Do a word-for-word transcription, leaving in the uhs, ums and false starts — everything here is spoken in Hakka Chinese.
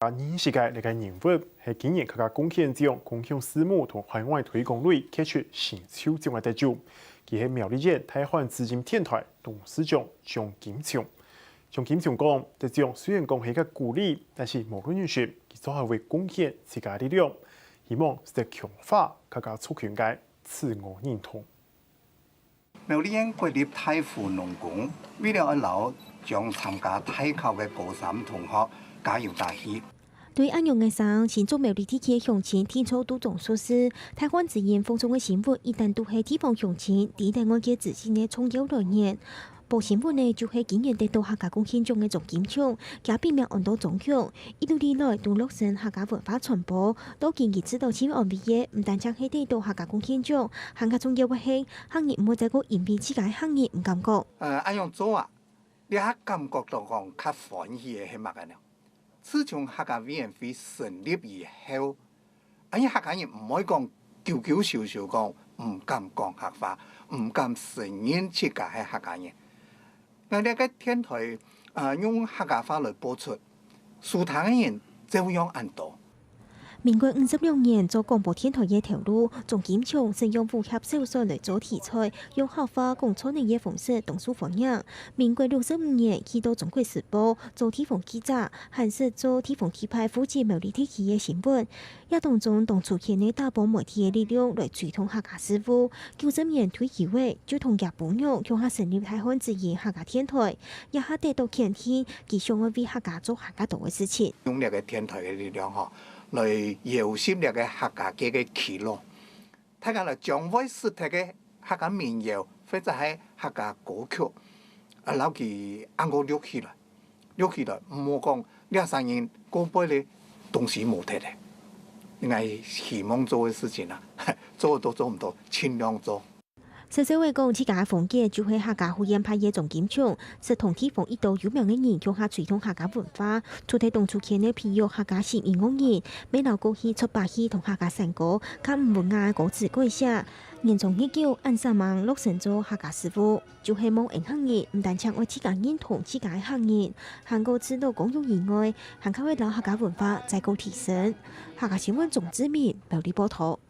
認識个這個人物係今年客家貢獻獎公共事務同海外推廣類傑出成就獎个得主，佢係苗栗縣大漢之音電台董事長蔣錦松。蔣錦松講，得獎雖然講係一個鼓勵，但是無論如何，佢做下會貢獻自家力量，希望係得強化客家族群个自我認同。 苗栗縣國立大湖農工為了愛摎將參加大考个高三同學加油打氣。對恁樣个聲，新竹苗栗地區个鄉親定著都當熟事。大漢之音放送个新聞，一旦都係地方鄉親，知得愛个資訊个重要來源。報新聞个就係今年得到客家貢獻獎个蔣錦松，佢筆名安到張勇，一路以來都熱心客家文化傳播，到今佢知道盡安慰个，毋單淨係得到客家貢獻獎，還較重要个係， 客人毋會再過因為自家个客人毋敢講。呃，恁樣做啊，這下感覺到講較歡喜个係麼个呢？自從客家委員會成立以後，恁樣客家人毋會講勼勼喼喼講毋敢講客話，毋敢承認自家係客家人。𠊎這個電台，呃，用客家話來播出，收聽个人照樣恁多。 民國五十六年做廣播電台个頭路，蔣錦松先用武俠小說來做題材，用客話講創意个方式當受歡迎。民國六十五年去到中國時報做地方記者，還識做地方特派負責苗栗地區个新聞。這當中當出現个大幫媒體个力量來推動客家事務。九十年退休个，就同厥餔娘共下成立大漢之音客家電台，這下得到肯定，佢想愛為客家做還較多个事情。用這個電台个力量吼， 來搖醒這個客家界个耆老。大家來將會識得个客家民謠，或者係客家歌曲，啊，摎佢恁樣錄起來，錄起來，毋好講這儕人過背个東西無忒咧。𠊎希望做个事情啊，做得到做毋到，盡量做。 小小个講，自家个風格就係客家福建派个蔣錦松，識同地方一兜有名个人共下推動客家文化。除忒當初牽个培育客家新音樂人，乜摎過去出把戲同客家山歌、較毋文雅个歌詞改寫。年長日久，恁煞猛落身做客家師傅，就係望𠊎客人毋單淨愛自家認同自家个客人，還過知道光榮以外，還較會摎客家文化再過提升。客家新聞鍾志明，苗栗報導。